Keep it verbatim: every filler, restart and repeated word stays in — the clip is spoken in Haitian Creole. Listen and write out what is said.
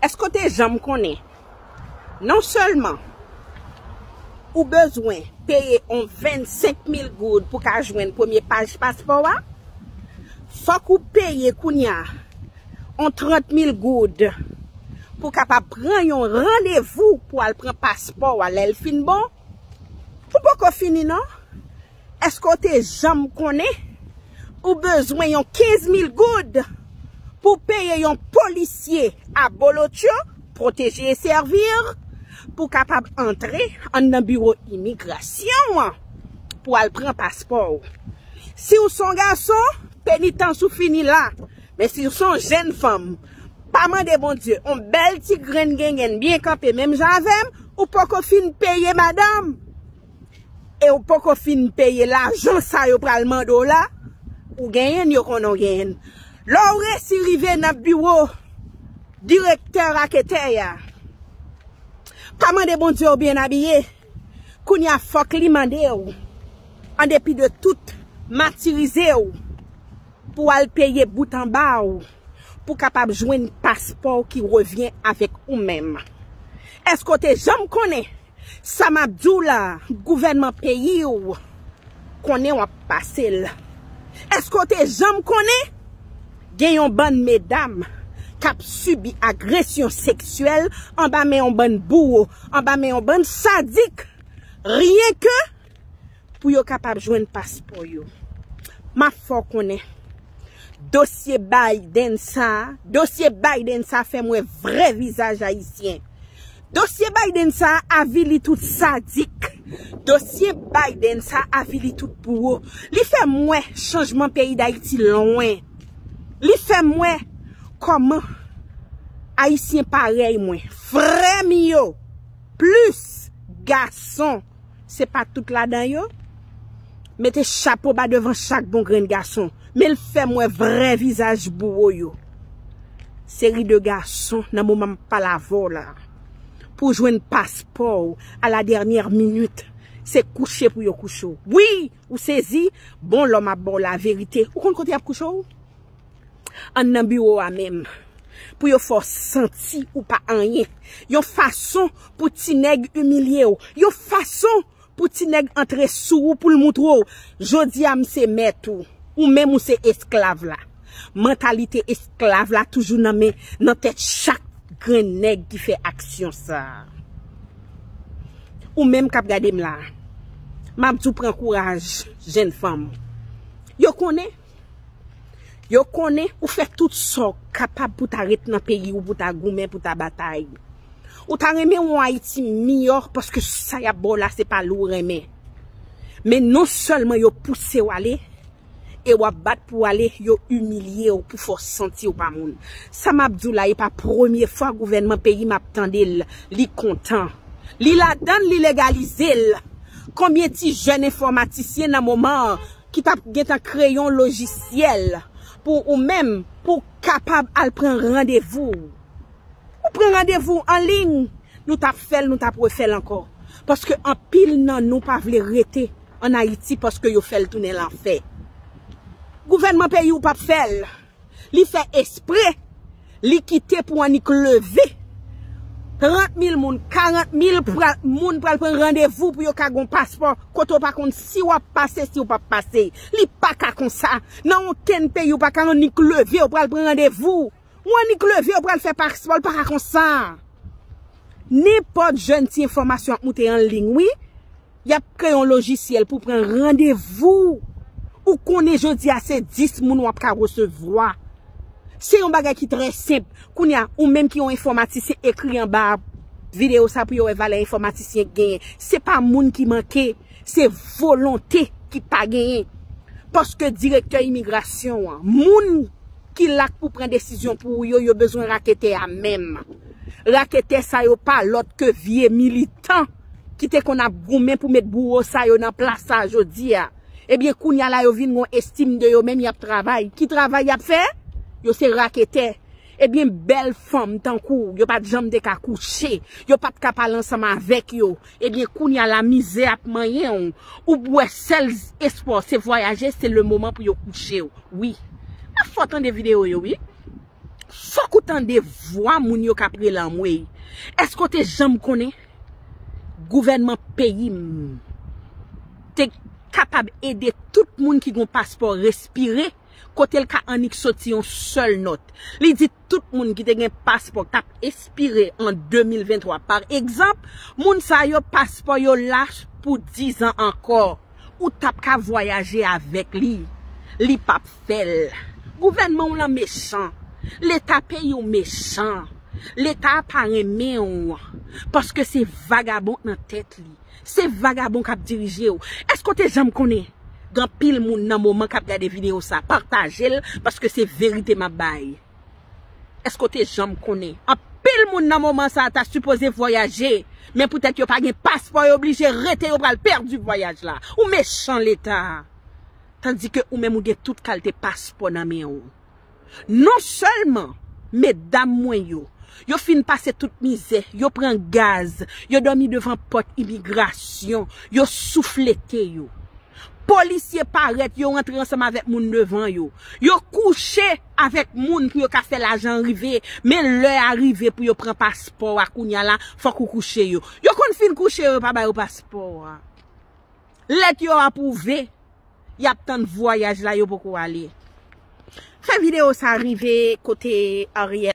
Èske w te janm konnen? Non sèlman ou bezwen peye yon vennsenk mil goud pou ka jwenn premye paj paspò a, fòk ou peye kounye a yon trant mil goud pou kapab pran yon randevou pou al pran paspò a lè l fin bon. Ou poko fini non. Èske w te janm konnen ou bezwen yon kenz mil goud pou peye yon polisye abolotcho, protéger et servir, pou kapab antre anndan biwo imigrasyon an pou al pran paspò w? Si w se yon gason, penitans ou fini la. Men si w se yon jèn fanm, pa mande Bondye, yon bèl ti grenn gengenn byen kanpe menm jan avè m, ou poko fin peye madanm. E ou poko fin peye lajan sa yo pral mande w la, ou genyen l, yo konnen w genyen l. Lè w resi rive nan biwo direktè raketè a, pa mande Bondye w byen abiye. Kounye a fòk li mande w, an depi de tout, matirize w pou al peye bout anba w pou kapab jwenn paspò w ki revyen avèk ou menm. Èske w te janm konnen sa m ap di w la, gouvènman peyi w konnen w ap pase l? Èske w te janm konnen gen yon bann medam k ap sibi agresyon seksyèl anba men yon bann bouwo, anba men yon bann sadik, ryenke pou yo kapab jwenn paspò yo? M ap fè w konnen, dosye Biden sa a, dosye Biden sa a fè m wè vrè vizaj ayisyen. Dosye Biden sa a avili tout sadik. Dosye Biden sa a avili tout bouwo. Li fè m wè chanjman peyi Dayiti lwen. Li fè m wè kòman ayisyen parèy mwen, frè m yo, plis gason, se pa tout ladan yo. Mete chapo ba devan chak bon grenn gason. Men l fè m wè vrè vizaj bouwo yo. Seri de gason nan moman m ap pale avè w la, pou jwenn paspò w a la dènyè minit, se kouche pou yo kouche w. Wi, ou sezi, bon lòm ap ba w laverite. Ou konn kote y ap kouche w? Anndan biwo a menm. Pou yo fè w santi ou pa anyen. Yon fason pou ti nèg imilye w. Yon fason pou ti nèg antre sou ou pou l moutre w, jodi a m se mèt ou. Ou menm ou se esklav la. Mantalite esklav la toujou nan men, nan tèt chak grenn nèg ki fè aksyon sa a. Ou menm k ap gade m la, m ap di w pran kouraj, jèn fanm. Yo konnen, yo konnen ou fè tout sa w kapab pou ta ret nan peyi w, pou ta goumen, pou ta batay. Ou ta renmen yon Ayiti miyò paske sa y ap ba w la se pa li w renmen. Men non sèlman yo pouse w ale, e w ap bat pou w ale, yo imilye w pou fè w santi w pa moun. Sa m ap di w la, e pa premye fwa gouvènman peyi m ap tande l, li kontan. Li ladan l, li legalize l. Konbyen ti jèn enfòmatisyen nan moman an ki t ap gentan kreye yon lojisyèl pou ou menm, pou w kapab al pran randevou w? Ou pran randevou w an liy, nou t ap fè l, nou t ap refè l ankò. Paske anpil nan nou pa vle rete ann Ayiti paske yo fè l tounen lanfè. Gouvènman peyi w p ap fè l. Li fè espre, li kite pou annik leve. Trant mil moun, karant mil pral, moun pral pran randevou pou yo ka gon paspò, kote w pa konn si w ap pase, si w p ap pase. Li pa ka konsa. Nan okenn peyi, w pa ka annik leve, w pral pran randevou. Ou annik leve, w pral fè paspò, l pa ka konsa. Nenpòt jèn ti enfòmasyon ap moute an liy, wi. Y ap kreye yon lojisyèl pou pran randevou. Ou konnen jodi a se dis moun w ap ka resevwa. Se yon bagay ki trè senp. Kounye a, ou menm ki yon enfòmatisyen, ekri anba videyo sa pou yo wè valè enfòmatisyen genyen. Se pa moun ki manke, se volonte ki pa genyen. Paske direktè imigrasyon an, moun ki la k pou pran desizyon pou ou yo, yo bezwen raketè a menm. Raketè sa yo pa lòt ke vye militan ki te konn ap goumen pou met bouwo sa yo nan plas sa jodi a. Ebyen, kounye a la yo vin gon estim de yo menm, y ap travay. Ki travay y ap fè? Yo se raketè. Ebyen, bèl fanm tankou w, yo pa t janm te ka kouche. Yo pa t ka pale ansanm avèk yo. Ebyen, kounye a la mizè ap manyen w. Ou wè sèl espwa w se vwayaje, se le moman pou yo kouche w. Wi. M ap fè w tande videyo yo, wi. Fòk ou tande vwa moun yo k ap rele anmwey. Èske w te janm konnen gouvènman peyi m te kapab ede tout moun ki gon paspò respire, kote l ka annik soti yon sèl nòt? Li di tout moun ki te gen paspò k t ap espire an de mil venntwa, pa egzanp, moun sa yo paspò yo la pou diz an ankò. Ou t ap ka vwayaje avèk li. Li p ap fè l. Gouvènman w lan mechan. Leta peyi w mechan. Leta a pa renmen w. Paske se vagabon k nan tèt li. Se vagabon k ap dirije w. Èske w te janm konnen? Gen anpil moun nan moman k ap gade videyo sa. Pataje l, paske se verite m ap bay. Èske w te janm konnen? Anpil moun nan moman sa a ta sipoze vwayaje, men poutèt yo pa gen paspò, yo oblije rete, yo pral pèdi vwayaj la. Ou mechan, Leta. Tandike ou menm ou gen tout kalite paspò nan men w. Non sèlman medam mwen yo, yo fin pase tout mizè, yo pran gaz, yo dòmi devan pòt imigrasyon, yo souflete yo. Polisye parèt, yo rantre ansanm avèk moun devan yo. Yo kouche avèk moun pou yo ka fè lajan rive, men lè a rive pou yo pran paspò a kounya la, fòk ou kouche yo. Yo konn fin kouche yo, yo pa ba yo paspò a. Lèt yo apwouve, y ap tann vwayaj la, yo poko ale. Fè videyo sa rive kote Ariel.